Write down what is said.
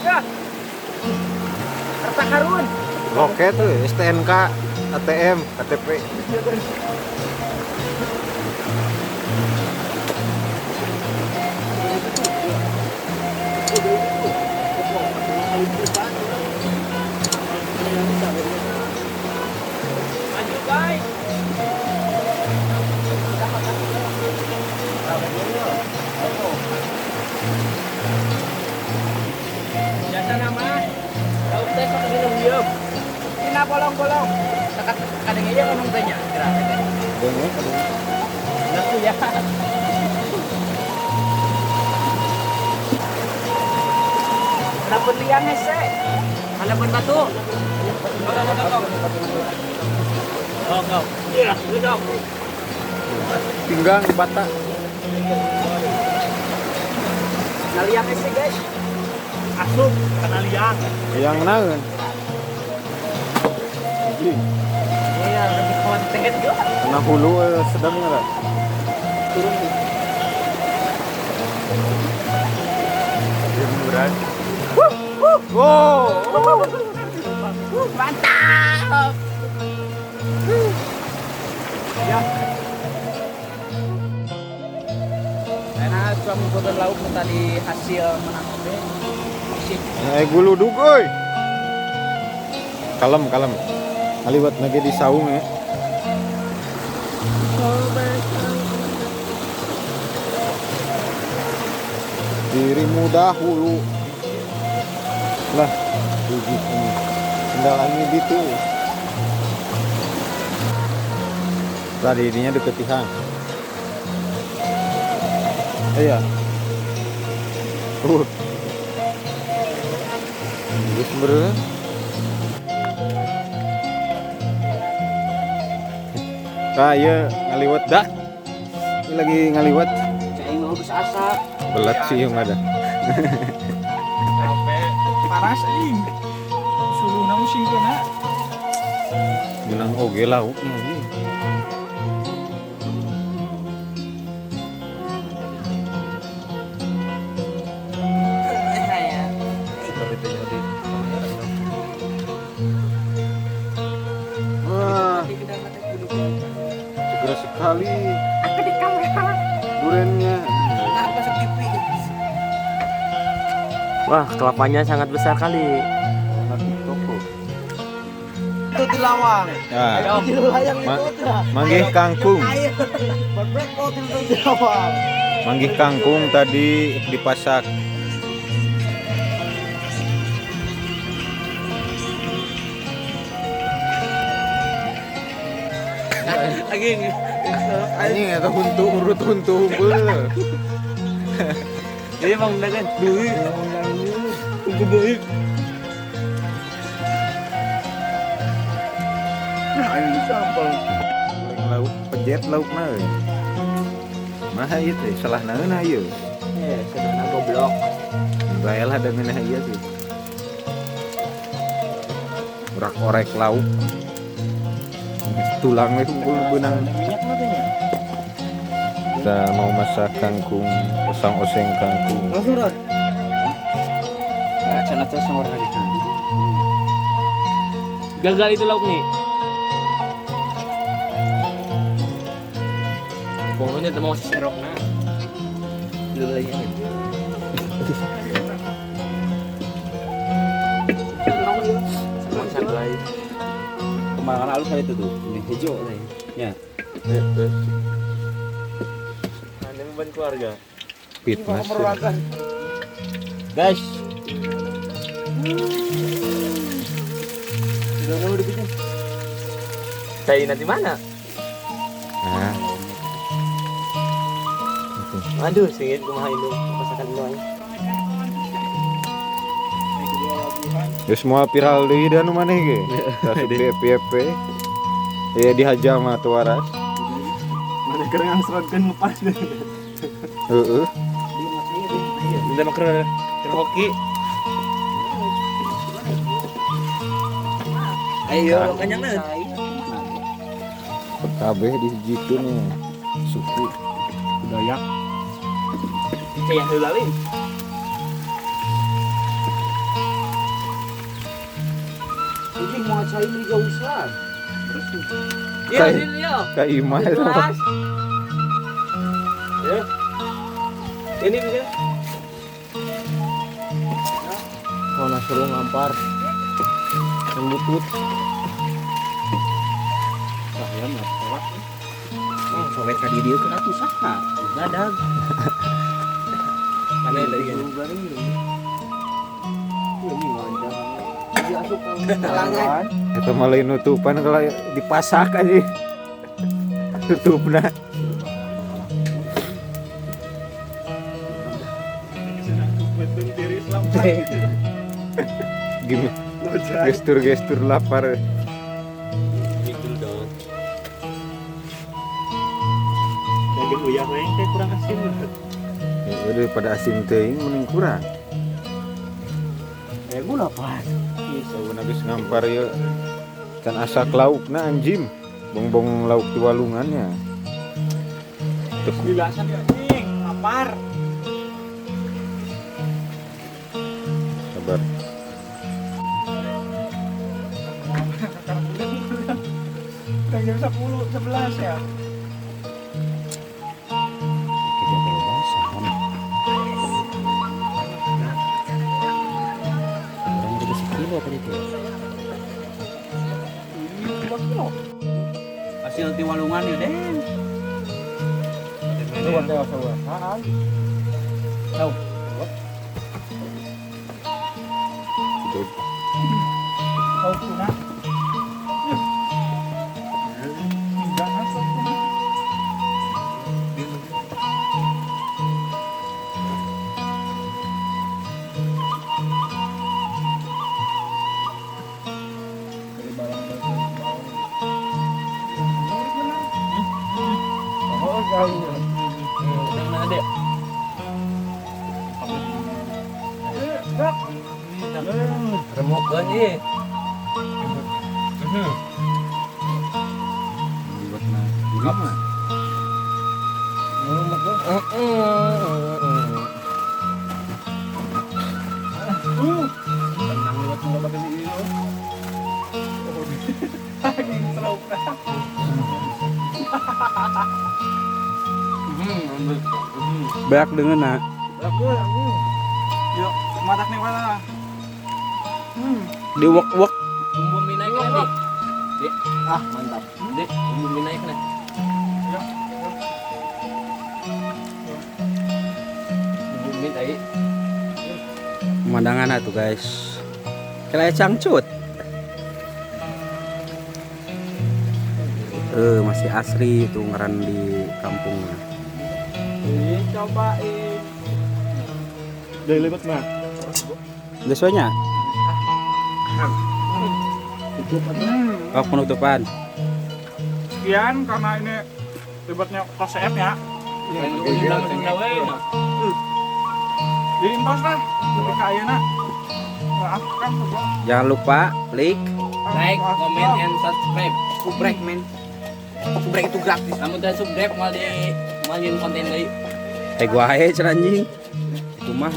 Ya. Harta karun. Loket tuh, STNK, ATM, KTP. Maju, guys. Biasa nama. Lauk teh sok minum diem. Tina bolong-bolong. Sakat kadang aja ngomong tanya. Kira teh. Denge. Nah, ya. Kenapa liang hese? Halaman batu. Go, go, go, go. Go, go. Iya, duduk. Pinggang bata. Nah, liang hese, guys. Asup kana liang. Yang naon? Iya, lebih konten juga. Kena hulu sedangnya lah. Turun. Jemuran. Wow. Mantap. Ya. Karena cuma ngumpulkan lauk tadi hasil menang oge. Sip. Guludug euy. Kalem, kalem. Ngaliwat lagi di saung ya. Dirimu dahulu. Lah, gigi ini. Sendal angin gitu. Tadi ininya deket tihang. Iya. Geus beureuh. Nah, iya ngaliwat dah. Ini lagi ngaliwat. Cai mah geus asa. Belat sih yang ada. Capek. Panas anjing. Suhunya musim kena. Menang oge lauknya sih. Wah, segera sekali durennya. Wah, kelapanya sangat besar kali. Toko. Itu di lawang. Ya. Di layang itu tuh. Manggih kangkung. Itu di lawang. Manggih kangkung tadi dipasak. Lagi ini. Anjing eta huntu urut huntu hungkul. Jadi bang dagan duit. Huntu duit. Nah, ini sampel. Lauk pejet laukna euy. Mah ieu teh salah naeuna ieu. Sedana goblok. Bae lah da ngeunah ieu sih. Orak-orek lauk. Tulang we hungkul beunang. Kita mau masak kangkung, oseng-oseng kangkung. Langsung, Ron. Nah, cenah teh sangor lagi. Gagal itu lauk nih. Pokoknya mau serok nah. Dulu lagi. Sama lain. Kemarin halus kali itu tuh, ini hijau nih. Ya. Anda beban keluarga. Fitness. Guys. Sudah udah dibikin. Saya nanti mana? Nah. Aduh, singit kumaha indung masakan doang. Ya semua viral deui da nu maneh ge. Asup di FYP. Ya dihajar mah tuh waras. Mana keur ngangsrodkeun ngepas. Heeh. Minta makan hoki. Ayo, kenyang. Kabeh dihijikeun nih. Suku Dayak. Kayak heula we. Mau cai di jauhan. Iya, iya. Ka imah eta mah. Ya. Ini bisa. Oh, nasi lu ngampar. Yang butut. Saya mah tolak. Oh, sobet ka di dieu keur atuh saha? Gadag. Mana tadi kan? Eta mah lain nutupan kalau dipasak aja. Tutupna. Gini. Gestur-gestur lapar. Gitu dong. Daging uyah mah teh kurang asin. Ya daripada asin teuing mending kurang. Eh, gua lapar. Sauna geus ngampar ieu. Can asak laukna anjim. Bongbong lauk di walungannya. Bilasan ya anjing, lapar. Sabar. Udah jam 10, 11 ya. Kita bebasan. Orang juga sekilo tadi tuh. Ini 2 kilo. Hasil ti walungan ya, Den. Lu teh asa-asaan. Tahu. Tutup. Tahu tuna. Jangan tuna. Oh, kali. Mana dek? Remokeun ieu. Liwatna. Tenang liwat mau pakai ini. Anjing selaukna. Beak dengan nak. Yuk, matak nih mana? Di wok-wok. Bumbu mie naik kan, Dik? Dik. Ah, mantap. Dik, bumbu mie naik kan. Ya. Bumbu mie tadi. Pemandangan tuh guys. Kayak cangcut. Masih asri itu ngaran di kampungnya. Cobain. Dari liwat mah. Geus nya? Oh, penutupan. Sekian karena ini libatnya kosep ya. Jadi entos lah, lebih ke ayeuna. Maafkan semua. Jangan lupa like, comment, and subscribe. Subrek men. Subrek itu gratis. Namun teh subscribe mal di malin konten deui. Eh gua ae cenah anjing. Itu mah.